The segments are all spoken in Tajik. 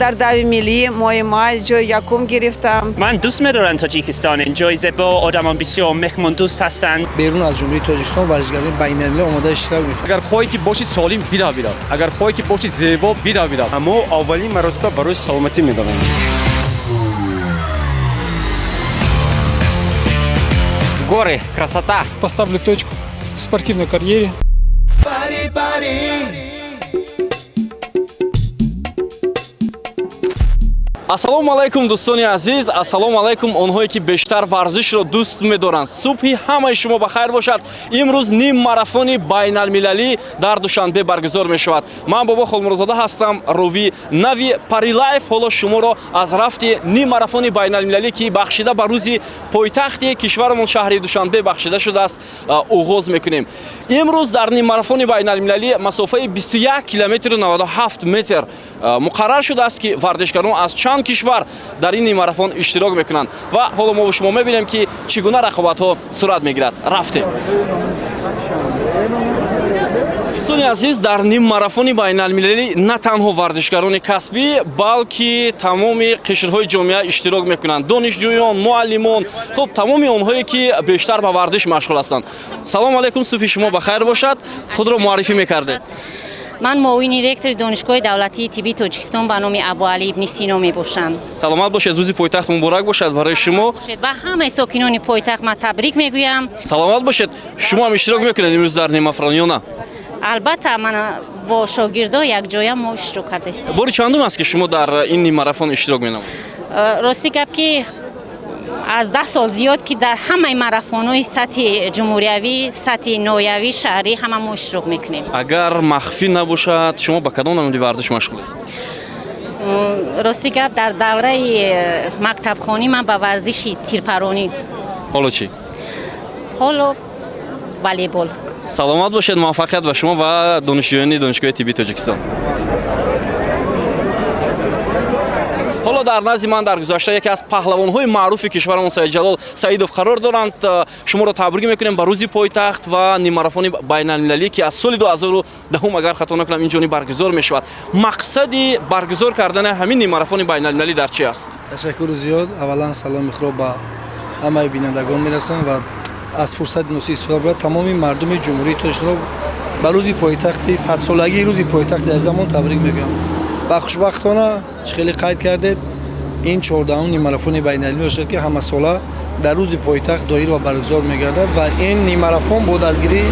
Дар дави миллӣ моҳи май ҷои якум гирифтам. Ман дӯст медорам Тоҷикистон. Ин ҷои зебо, одамон бисёр меҳмондӯст ҳастанд. Берун аз Ҷумҳурии Тоҷикистон варзишгарони байналмилалӣ омода иштирок мекунанд. Агар хоҳӣ ки бошӣ солим, бидав, бидав. Агар хоҳӣ ки бошӣ зебо, бидав, бидав. Мо аввалин маротиба барои саломатӣ медавем. Горы, красота. Поставлю точку в спортивной карьере. Ассалому алайкум, дӯстони азиз, ассалому алайкум, онҳое ки бештар варзишро дӯст медоранд. Субҳи ҳамаи шумо ба хайр бошад. Имрӯз ним марафони байналмилалӣ дар Душанбе баргузор мешавад. Ман Бобо Холмурозода ҳастам, ровии нави Парилайф. Ҳоло шуморо аз рафти ним марафони байналмилалӣ, ки бахшида ба рӯзи пойтахти кишварамон, шаҳри Душанбе, бахшида шудааст, оғоз мекунем. Имрӯз дар ним марафони байналмилалӣ масофаи 21 километру 97 метр муқаррар шудааст, ки варзишгарон аз чанд кишвар дар ин ниммарафон иштирок мекунанд, ва ҳоло мо шумо мебинем, ки чӣ гуна рақобатҳо сурат мегирад. Рафтем. Дӯстони азиз, дар ниммарафони байналмилалӣ на танҳо варзишгарони касбӣ, балки тамоми қишрҳои ҷомеа иштирок мекунанд: донишҷӯён, муаллимон, хуб, тамоми онҳое ки бештар ба варзиш машғул ҳастанд. Салому алайкум, субҳи шумо ба хайр бошад. Худро муаррифӣ мекардед. Ман муовини ректори Донишгоҳи давлатии тиббии Тоҷикистон ба номи Абуалӣ ибни Сино мебошам. Саломат бошед. Рӯзи пойтахт муборак бошад барои шумо. Ва ҳамаи сокинони пойтахт ман табрик мегӯям. Саломат бошед. Шумо ҳам иштирок мекунед имрӯз дар ниммарафон ё на? Албатта, ман бо шогирдо якҷоя мо иштирок кардаистем. Бори чандум аст, ки шумо дар ин ниммарафон иштирок менамоед? Рости гап, ки аз 10 сол зиёд, ки дар ҳамаи марафонҳои сатҳи ҷумҳуриявӣ, сатҳи ноҳиявӣ, шаҳрӣ ҳама мо иштирок мекунем. Агар махфӣ набошад, шумо ба кадом намуди варзиш машғулед? Рости гап, дар давраи мактабхонӣ ман ба варзиши тирпаронӣ. Ҳоло чӣ? Ҳоло волейбол. Саломат бошед, муваффақият ба шумо ва донишҷӯёни Донишгоҳи тиббии Тоҷикистон. Ҳоло дар назди ман дар гузашта яке аз паҳлавонҳои маъруфи кишварамон, Саидҷалол Саидов, қарор доранд. Шуморо табрик мекунем ба рӯзи пойтахт ва ниммарафони байналмилалӣ, ки аз соли 2010, агар хато накунам, ин ҷониб баргузор мешавад. Мақсади баргузор кардани ҳамин ниммарафони байналмилалӣ дар чи аст? Ташаккури зиёд. Аввалан, саломи худро ба ҳамаи бинандагон мерасонам ва аз фурсати муносиб истифода бурда, тамоми мардуми Ҷумҳурии Тоҷикистонро ба рӯзи пойтахти, садсолагии рӯзи пойтахти азизамон табрик мегӯям. Ва хушбахтона, чӣ хеле қайд кардед, ин 14-ум ниммарафони байналмилалӣ мебошад, ки ҳамасола дар рӯзи пойтахт доир ва баргузор мегардад. Ва ин ниммарафон бо дастгирии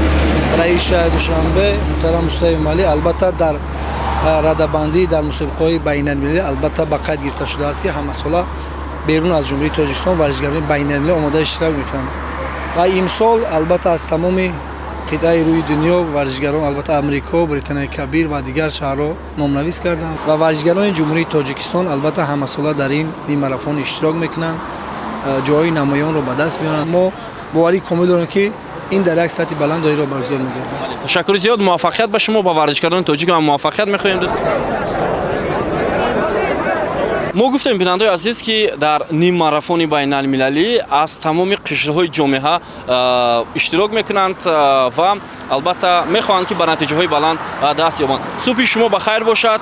раиси шаҳри Душанбе муҳтарам Рустам Эмомалӣ, албатта, дар радабандӣ дар мусобиқаҳои байналмилалӣ, албатта, ба қайд гирифта шудааст, ки ҳамасола берун аз Ҷумҳурии Тоҷикистон варзишгарони байналмилалӣ омода иштирок мекунанд. Ва имсол, албатта, аз тамоми қитъаи рӯи дунё варзишгарон, албатта, Амрико, Британияи Кабир ва дигар шаҳрҳо номнавис карданд. Ва варзишгарони Ҷумҳурии Тоҷикистон, албатта, ҳамасола дар ин ниммарафон иштирок мекунанд, ҷойҳои намоёнро ба даст меоранд. Мо боварии комил дорем, ки ин дар як сатҳи баланд доирро баргузор мегардад. Ташаккури зиёд, муваффақият ба шумо, ба варзишгарони тоҷик ҳам муваффақият мехоҳем. Дӯст мо гуфтем, бинандаои азиз, ки дар ниммарафони байналмилалӣ аз тамоми қишрҳои ҷомеа иштирок мекунанд ва, албатта, мехоҳанд, ки ба натиҷаҳои баланд даст ёбанд. Субҳи шумо ба хайр бошад.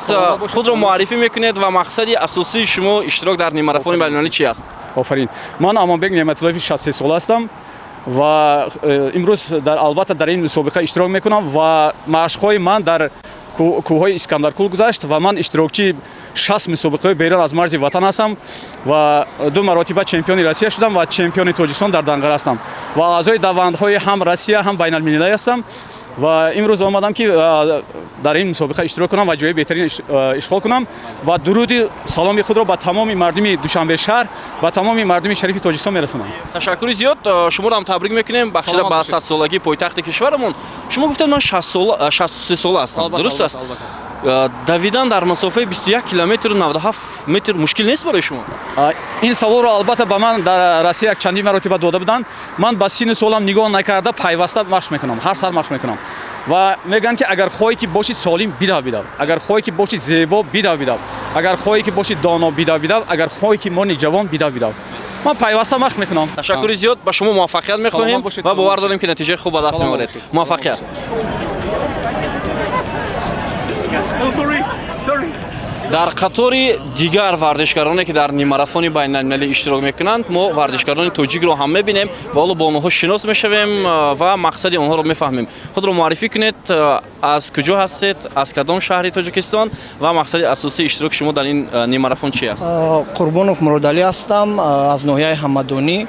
Худро муаррифӣ мекунед ва мақсади асосии шумо иштирок дар ниммарафони байналмилалӣ чи аст? Офарин. Ман Амонбек Неъматуллоеви, 63 сола ҳастам ва имрӯз дар, албатта, дар ин мусобиқа иштирок мекунам. Ва машқҳои ман дар кӯҳҳои Искандаркул гузашт ва ман иштирокчии 60 мусобиқаҳои берун аз марзи ватан ҳастам ва ду маротиба чемпиони Россия шудам ва чемпиони Тоҷикистон дар Данғара ҳастам ва аъзои давандҳои ҳам Россия, ҳам байналмилалӣ ҳастам. Ва имрӯз омадам, ки дар ин мусобиқа иштирок кунам ва ҷои беҳтарин ишғол кунам. Ва дуруди саломи худро ба тамоми мардуми Душанбе шаҳр ва тамоми мардуми шарифи Тоҷикистон мерасонам. Ташаккури зиёд. Шуморо ҳам табрик мекунем, бахшида ба садсолагии пойтахти кишварамон. Шумо гуфтед, ман 63 сола ҳастам, дуруст аст? Давидан дар масофаи 21 километру 97 метр мушкил нест барои шумо? Ин саволро, албатта, ба ман дар Россия як чандин маротиба дода буданд. Ман ба синну солам нигоҳ накарда, пайваста машқ мекунам, ҳар сар машқ мекунам. Ва мегӯянд, ки агар хоҳӣ ки бошӣ солим, бидав, бидав. Агар хоҳӣ ки бошӣ зебо, бидав, бидав. Агар хоҳӣ ки бошӣ доно, бидав, бидав. Агар хоҳӣ ки мони ҷавон, бидав, бидав. Ман пайваста машқ мекунам. Ташаккури зиёд, ба шумо муваффақият мехоҳем ва бовар дорем, ки натиҷаи хуб ба даст меоред. Муваффақият. Oh, sorry, sorry. Дар қатори дигар варзишгароне, ки дар ниммарафони байналмилалӣ иштирок мекунанд, мо варзишгарони тоҷикро ҳам мебинем ва ҳоло бо онҳо шинос мешавем ва мақсади онҳоро мефаҳмем. Худро муаррифӣ кунед, аз куҷо ҳастед, аз кадом шаҳри Тоҷикистон ва мақсади асосии иштироки шумо дар ин ниммарафон чи аст? Қурбонов Муродалӣ ҳастам, аз ноҳияи Ҳамадонӣ.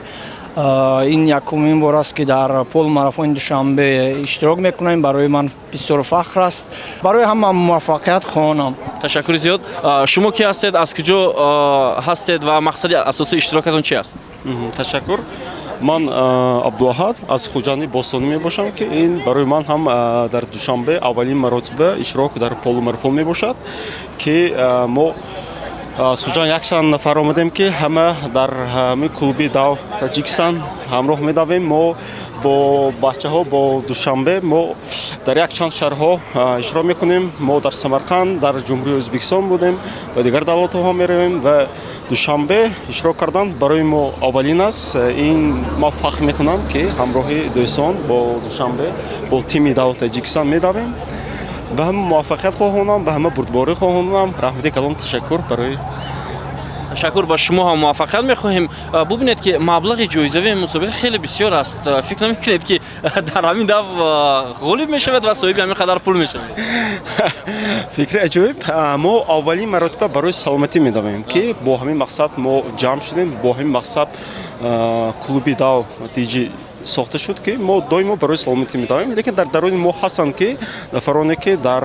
Ин якумин бор аст, ки дар полумарафони Душанбе иштирок мекунем. Барои ман бисёр фахр аст. Барои ҳама муваффақият хоҳонам. Ташаккури зиёд. Шумо ки ҳастед, аз куҷо ҳастед ва мақсади асосии иштирокатон чи аст? Ташаккур. Ман Абдуаҳад аз Хуҷанди Бостонӣ мебошам, ки ин барои ман ҳам дар Душанбе аввалин маротиба иштирок дар полумарафон мебошад, ки мо аз Хуҷанд якчанд нафар омадем, ки ҳама дар ҳамин клуби дав Таҷикистон ҳамроҳ медавем. Мо бо бачаҳо бо Душанбе мо дар якчанд шаҳрҳо иштирок мекунем. Мо дар Самарқанд, дар Ҷумҳурии Ӯзбекистон будем ва дигар давлатҳо меравем ва Душанбе иштирок кардан барои мо аввалин аст. Ин ман фахр мекунам, ки ҳамроҳи дӯстон бо Душанбе бо тими дав Таҷикистон медавем. Ба ҳама муваффақият хоҳонам, ба ҳама бурдборӣ хоҳонам. Раҳмати калон, ташаккур барои Ташаккур, ба шумо ҳам муваффақият мехоҳем. Бубинед, ки маблағи ҷоизавии мусобиқа хеле бисёр аст. Фикр намекунед, ки дар ҳамин дав ғолиб мешавед ва соҳиби ҳамин қадар пул мешавед? Фикри аҷоиб. Мо аввалин маротиба барои саломатӣ медавем, ки бо ҳамин мақсад мо ҷамъ шудем, бо ҳамин мақсад клуби дав тиҷи сохта шуд, ки мо доимо барои саломатӣ медавем, лекин дар даруни мо ҳастанд, ки нафароне, ки дар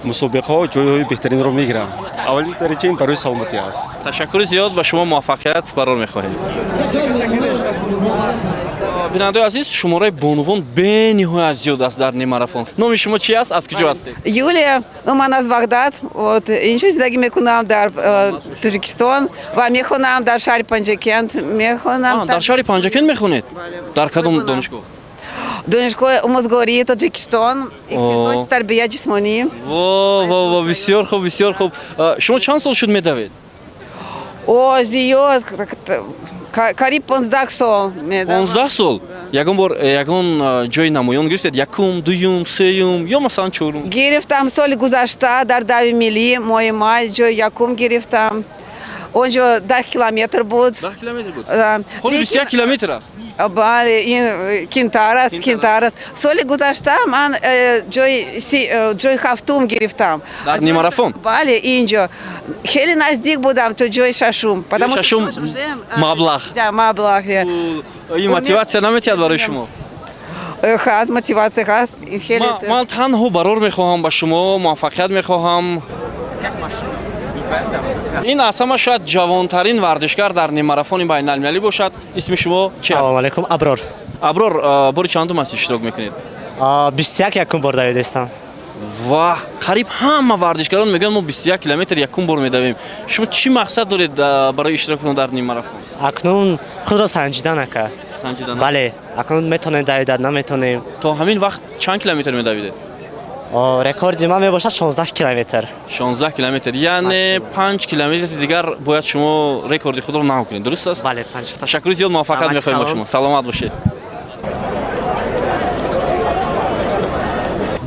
мусобиқаҳо ҷойҳои беҳтаринро мегиранд. Аввалин дараҷа ин барои саломатӣ аст. Ташаккури зиёд, ба шумо муваффақият барор мехоҳем. Бинандаои азиз, шумораи бонувон бениҳоят зиёд аст дар ниммарафон. Номи шумо чи аст, аз куҷо ҳастед? Юлия, ну, ман аз Ваҳдат, вот, инҷо зиндагӣ мекунам дар Тоҷикистон ва мехонам дар шаҳри Панҷакент. Мехонам. Дар шаҳри Панҷакент мехонед? Дар кадом донишгоҳ? Донишгоҳи омӯзгории Тоҷикистон, ихтисоси тарбия ҷисмонӣ. Во во во, бисёр хуб, бисёр хуб. Шумо чанд сол шуд медавед? О, зиёд, қариб 15 сол. 15 сол. Ягон бор ягон ҷои намоён гирифтед, якум, дуюм, сеюм ё масалан чорум? Гирифтам. Соли гузашта дар дави миллӣ моҳи май ҷои якум гирифтам. Он ҷо 10 километр буд. 10 километр буд, ҳоли 21 километр аст. Бале, ин кинтар аст, кинтар аст. Соли гузашта ман ҷои ҳафтум гирифтам. Дар нимарафон? Бале, инҷо хеле наздик будам то ҷои шашум. Шашум, маблағ. Маблағ. Ин мотиватсия наметиҳад барои шумо? Ҳаст, мотиватсия ҳаст. Ман танҳо барор мехоҳам, ба шумо муваффақият мехоҳам. Ин аз ҳама шояд ҷавонтарин варзишгар дар ниммарафони байналмилалӣ бошад. Исми шумо чи аст? Салому алайкум, Аброр. Аброр, бори чандум аст иштирок мекунед? 21 якум бор давидастам. Ва қариб ҳама варзишгарон мегӯянд, мо 21 километр якум бор медавем. Шумо чӣ мақсад доред барои иштирок дар ниммарафон? Акнун худро санҷидан, ака. Санҷидан. Бале, акнун метавонем давида, наметавонем. То ҳамин вақт чанд километр медавидед? Рекорди ман мебошад 16 километр. 16 километр, яъне 5 километри дигар бояд шумо рекорди худро нав кунед, дуруст аст? Бале, 5. Ташаккури зиёд, муваффақият мехоҳем ба шумо, саломат бошед.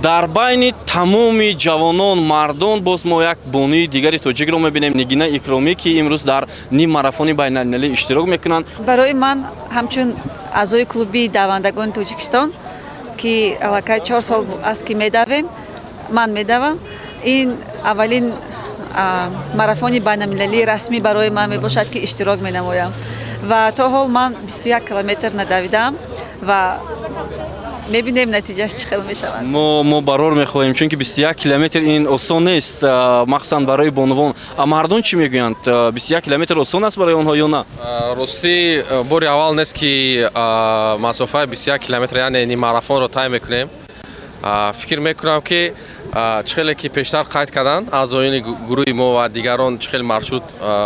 Дар байни тамоми ҷавонон, мардон боз мо як бонуи дигари тоҷикро мебинем, Нигина Икромӣ, ки имрӯз дар ним марафони байналмилалӣ иштирок мекунанд. Барои ман ҳамчун аъзои клуби давандагони Тоҷикистон, ки аллакай 4 сол аст, ки медавем, ман медавам, ин аввалин марафони байналмилалии расмӣ барои ман мебошад, ки иштирок менамоям, ва то ҳол ман 21 километр надавидам ва мебинем, натиҷааш чӣ хел мешавад. Мо барор мехоҳем, чунки 21 километр ин осон нест, махсусан барои бонувон. А мардон чӣ мегӯянд? 21 километр осон аст барои онҳо ё на? Ростӣ, бори аввал нест, ки масофаи 21 километр, яъне ниммарафонро тай мекунем. Фикр мекунам, ки чӣ хеле ки пештар қайд карданд аъзоёни гурӯҳи мо ва дигарон, чӣ хел маршрут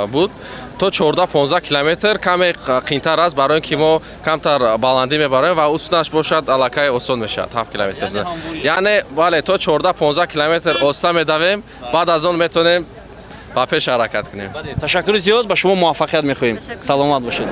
буд, то 14-15 километр каме қиинтар аст, барои ин ки мо камтар баландӣ мебарем ва устунаш бошад, аллакай осон мешавад 7 километр. Яъне бале, то 14-15 километр оста медавем, баъд аз он метавонем ба пеш ҳаракат кунем. Ташаккури зиёд, ба шумо муваффақият мехоҳем, саломат бошед.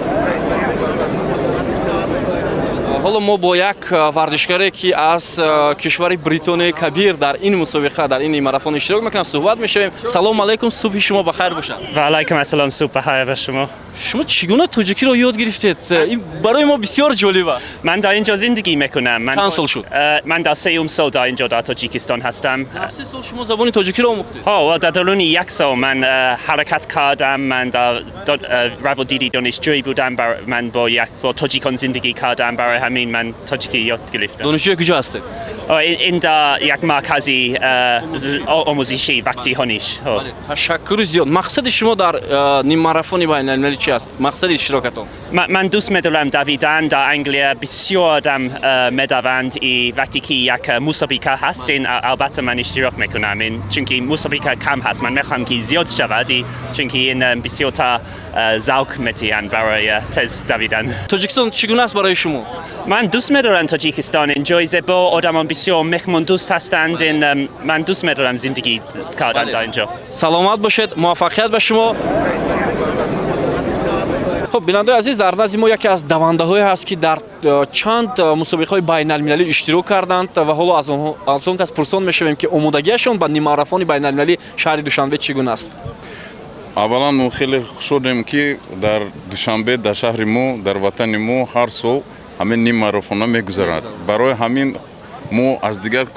Ҳоло мо бо як варзишгаре, ки аз кишвари Бритонияи Кабир дар ин мусобиқа, дар ин марафон иштирок мекунад, суҳбат мешавем. Салому алайкум, субҳи шумо ба хайр бошад. Ва алайкум ассалом, субҳ бахайр ба шумо. Шумо чӣ гуна тоҷикиро ёд гирифтед? Ин барои мо бисёр ҷолиб аст. Ман дар инҷо зиндагӣ мекунам. Чанд сол шуд? Ман дар сеюм сол дар инҷо, дар Тоҷикистон ҳастам. Дар 3 сол шумо забони тоҷикиро омӯхтед? Ҳо, дар даруни як сол ман ҳаракат кардам. Ман дар раводиди донишҷӯӣ будам, ман бо як бо тоҷикон зиндагӣ кардам, барои ҳамин ман тоҷикӣ ёд гирифтам. Донишҷӯи куҷо ҳастед? Ин дар як маркази омӯзишӣ вақти хониш. Ташаккури зиёд. Мақсади шумо дар ниммарафони байналмилалӣ чи аст, мақсади иштирокатон? Ман дӯст медорам давидан. Дар Англия бисёр одам медаванд, и вақте ки як мусобиқа ҳаст, ин албатта ман иштирок мекунам, ин чунки мусобиқа кам ҳаст, ман мехоҳам ки зиёд шавад, и чунки ин бисёртар завқ медиҳанд барои тез давидан. Тоҷикистон чӣ гуна аст барои шумо? Ман дӯст медорам Тоҷикистон. Ин ҷои зебо, одамон бисёр меҳмондӯст ҳастанд. Ин ман дӯст медорам зиндагӣ кардан дар инҷо. Саломат бошед, муваффақият ба шумо. Хуб, бинандаои азиз, дар назди мо яке аз давандаҳое ҳаст, ки дар чанд мусобиқаҳои байналмилалӣ иштирок карданд, ва ҳоло аз он кас пурсон мешавем, ки омодагиашон ба ниммарафони байналмилалии шаҳри Душанбе чӣ гуна аст. Аввалан, мо хеле хушҳолем, ки дар Душанбе, дар шаҳри мо, дар ватани мо ҳар сол ҳамин ниммарафонҳо мегузарад. Барои ҳамин мо аз дигар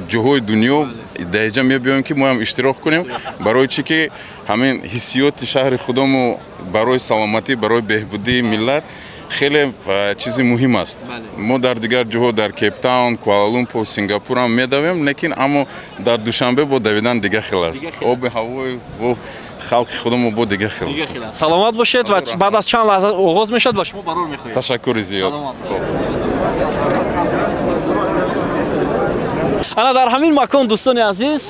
ҷоҳои дунё дар инҷа мебиёем, ки моам иштирок кунем. Барои чӣ ки ҳамин ҳиссиёти шаҳри худамо барои саломатӣ, барои беҳбудии миллат хеле чизи муҳим аст. Мо дар дигар ҷоҳо, дар Кейптаун, Куалалумпур, Сингапурам медавем, лекин аммо дар Душанбе бо давидан дига хел аст. Оби ҳавои бо халқи худамо бо дига хел. Саломат бошед, ва баъд аз чанд лаҳза оғоз мешавад ва шумо барор мехоҳед. Ташаккури зиёд. Ана дар ҳамин макон, дӯстони азиз,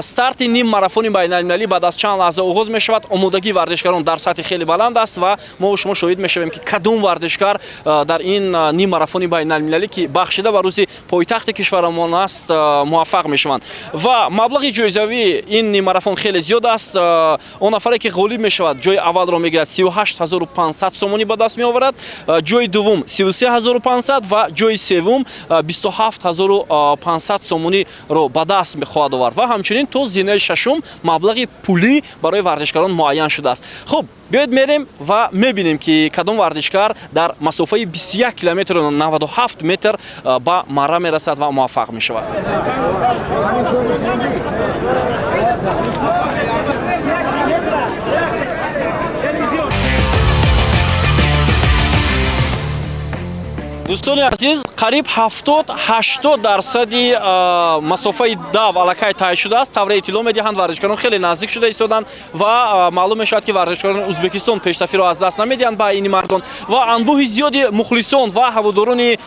старти ним марафони байналмилалӣ баъд аз чанд лаҳза оғоз мешавад. Омодагии варзишгарон дар сатҳи хеле баланд аст, ва мо шумо шоҳид мешавем, ки кадом варзишгар дар ин ним марафони байналмилалӣ, ки бахшида ба рӯзи пойтахти кишварамон аст, муваффақ мешаванд. Ва маблағи ҷоизавии ин ниммарафон хеле зиёд аст. Он нафаре, ки ғолиб мешавад, ҷои аввалро мегирад, 38 500 сомонӣ ба даст меоварад, ҷои дуввум 33 500 ва ҷои севум 27 500 сомониро ба даст хоҳад овард. Ва ҳамчунин то зинаи шашум маблағи пулӣ барои варзишгарон муайян шудааст. Хуб, биёед, мерем ва мебинем, ки кадом варзишгар дар масофаи 21 километру 97 метр ба марра мерасад ва муваффақ мешавад. Дӯстони азиз, қариб 70-80 дарсади масофаи дав аллакай тай шудааст. Тавре иттилоъ медиҳанд, варзишгарон хеле наздик шуда истоданд ва маълум мешавад, ки варзишгарони Ӯзбекистон пешсафиро аз даст намедиҳанд ба ини мардон. Ва анбӯҳи зиёди мухлисон ва ҳаводорони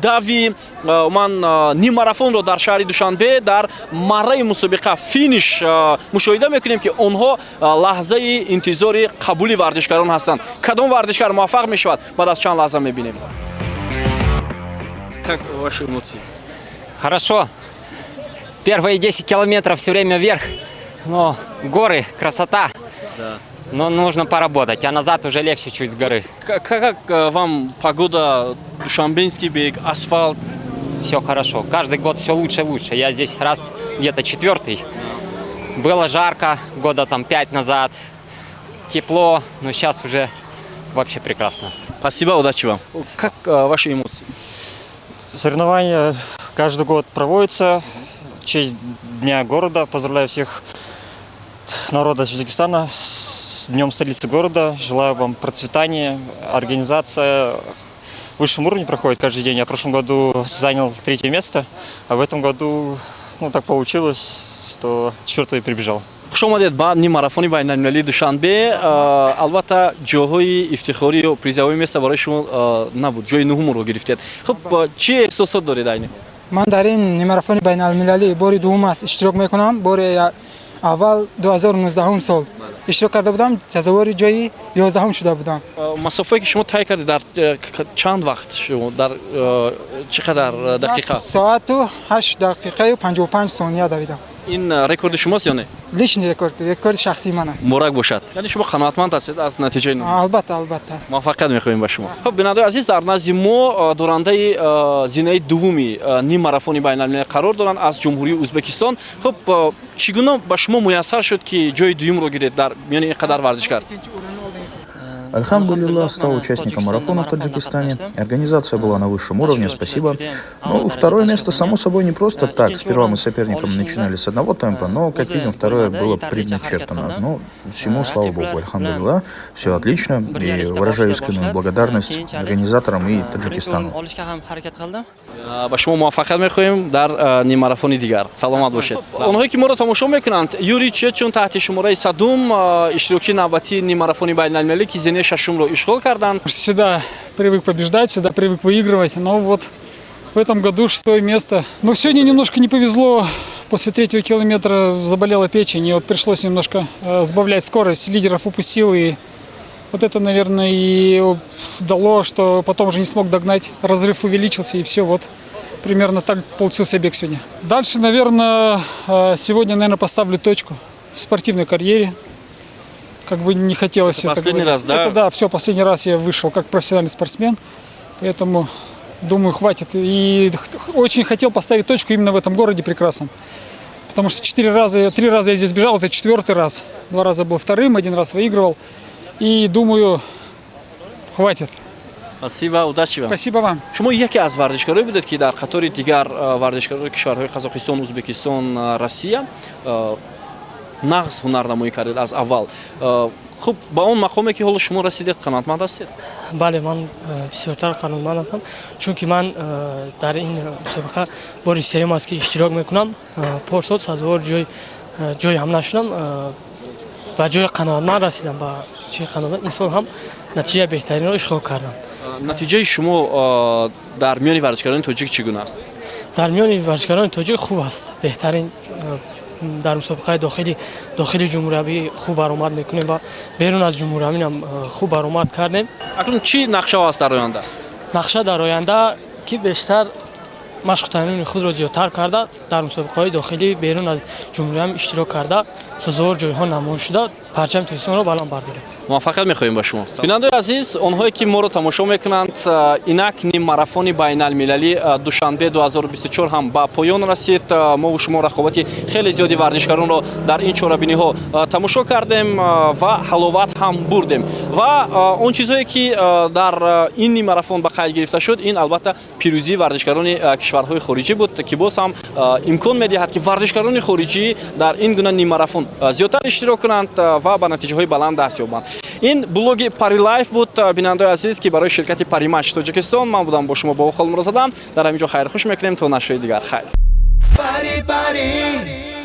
дави ман ниммарафонро дар шаҳри Душанбе дар марраи мусобиқа, финиш, мушоҳида мекунем, ки онҳо лаҳзаи интизори қабули варзишгарон ҳастанд. Кадом варзишгар муваффақ мешавад, баъд аз чанд лаҳза мебинем. Как ваши эмоции? Хорошо. Первые 10 километров все время вверх. Но горы, красота. Но нужно поработать, а назад уже легче чуть с горы. Как вам погода, душанбинский бег, асфальт? Все хорошо. Каждый год все лучше и лучше. Я здесь раз где-то четвертый. Было жарко года там 5 назад. Тепло, но сейчас уже вообще прекрасно. Спасибо, удачи вам. Как ваши эмоции? Соревнования каждый год проводятся в честь Дня города. Поздравляю всех народа Таджикистана с Днем столицы города. Желаю вам процветания. Организация в высшем уровне проходит каждый день. Я в прошлом году занял третье место, а в этом году, ну, так получилось, что четвертый прибежал. Хуш омадед ба ниммарафони байналмилалии Душанбе. Албатта, ҷойҳои ифтихорӣ ё призовой место барои шумо набуд, ҷои нуҳумро гирифтед. Хуб, чӣ эҳсосот доред айни? Ман дар ин ниммарафони байналмилалӣ бори дуввум аст иштирок мекунам. Бори аввал 2019 сол иштирок карда будам, сазовори ҷои 11-ум шуда будам. Масофае, ки шумо тай кардед, дар чанд вақт, шумо дар чӣ қадар дақиқа? Соату 8 дақиқаю 55 сония давидам. Ин рекорди шумост ё не? Личный рекорд, рекорди шахсии ман аст. Муборак бошад. Яъне шумо қаноатманд ҳастед аз натиҷаи ном? Албатта, албатта. Муваффақият мехоҳем ба шумо. Хуб, бинандаои азиз, дар назди мо дорандаи зинаи дуввуми ниммарафони байналмилалӣ қарор доранд аз Ҷумҳурии Ӯзбекистон. Хуб, чӣ гуна ба шумо муяссар шуд, ки ҷои дуюмро гиред дар миёни ин қадар варзишгар? Альхамдулиллах, стал участником марафона в Таджикистане. Организация была на высшем уровне, спасибо. Ну, второе место, само собой, не просто так. Сперва мы с соперником начинали с одного темпа, но, как видим, второе было предначертано. Ну, всему, слава богу, альхамдулиллах, все отлично. И выражаю искреннюю благодарность организаторам и Таджикистану. Ба шумо муваффақият мехоҳем дар ниммарафони дигар. Саломат бошед. Онҳое ки моро тамошо мекунанд, Юрий Чечун таҳти шумораи 100-ум, иштирокчии навбатии ниммарафони байналмилалӣ, ки зинаи шашумро ишғол карданд. Всегда привык побеждать, всегда привык выигрывать, но вот в этом году шестое место. Но сегодня немножко не повезло. После третьего километра заболела печень, и вот пришлось немножко сбавлять скорость. Лидеров упустил, и вот это, наверное, и дало, что потом уже не смог догнать. Разрыв увеличился, и все, вот примерно так получился бег сегодня. Дальше, наверное, сегодня, наверное, поставлю точку в спортивной карьере. Как бы не хотелось Это это последний говорить. раз, да? Это да, все, последний раз я вышел как профессиональный спортсмен, поэтому думаю, хватит. И очень хотел поставить точку именно в этом городе прекрасном. Потому что четыре раза, три раза я здесь бежал, это четвертый раз. Два раза был вторым, один раз выигрывал. И думаю, хватит. Спасибо, удачи вам. Спасибо вам. Шумо яке аз варзишкароне будед, ки дар қатори дигар варзишкарони кишварҳои Қазоқистон, Ӯзбекистон, Россия нағз ҳунарнамоӣ кардед аз аввал. Хуб, ба он мақоме ки ҳоло шумо расидед, қаноатманд ҳастед? Бале, ман бисёртар қаноатманд ҳастам, чунки ман дар ин мусобиқа бори сеюм аст, ки иштирок мекунам. Порсол сазовор ҷой ҳам нашудам, ба ҷои қаноатманд расидам, ба чӣ қаноатманд. Ин сол ҳам натиҷаи беҳтаринро ишғол кардам. Натиҷаи шумо дар миёни варзишгарони тоҷик чӣ гуна аст? Дар миёни варзишгарони тоҷик хуб аст, беҳтарин. Дар мусобиқаи дохили ҷумҳуриявӣ хуб баромад мекунем ва берун аз ҷумҳуриявиам хуб баромад кардем. Акнун чӣ нақшаҳо аст дар оянда? Нақша дар оянда, ки бештар машқу тамрини худро зиёдтар карда, дар мусобиқаҳои дохилӣ, берун аз ҷумҳуриям иштирок карда, сазовор ҷойҳо намоён шуда, парчами Тоҷикистонро баланд бардорем. Муваффақият мехоҳем ба шумо. Бинандаои азиз, онҳое ки моро тамошо мекунанд, инак ниммарафони байналмилалӣ Душанбе 2024 ҳам ба поён расид. Мову шумо рақобати хеле зиёди варзишгаронро дар ин чорабиниҳо тамошо кардем ва ҳаловат ҳам бурдем. Ва он чизҳое ки дар ин ниммарафон ба қайд гирифта шуд, ин албатта пирӯзии варзишгарони кишварҳои хориҷӣ буд, ки боз ҳам имкон медиҳад, ки варзишгарони хориҷӣ дар ин гуна ниммарафон зиёдтар иштирок кунанд ва ба натиҷаҳои баланд даст ёбанд. Ин блоги Парилайф буд, бинандаои азиз, ки барои ширкати Паримач Тоҷикистон ман будам бо шумо, Бобо Холмурозада. Дар ҳамин ҷо хайрхуш мекунем то нашри дигар. Хайр. Пари, пари.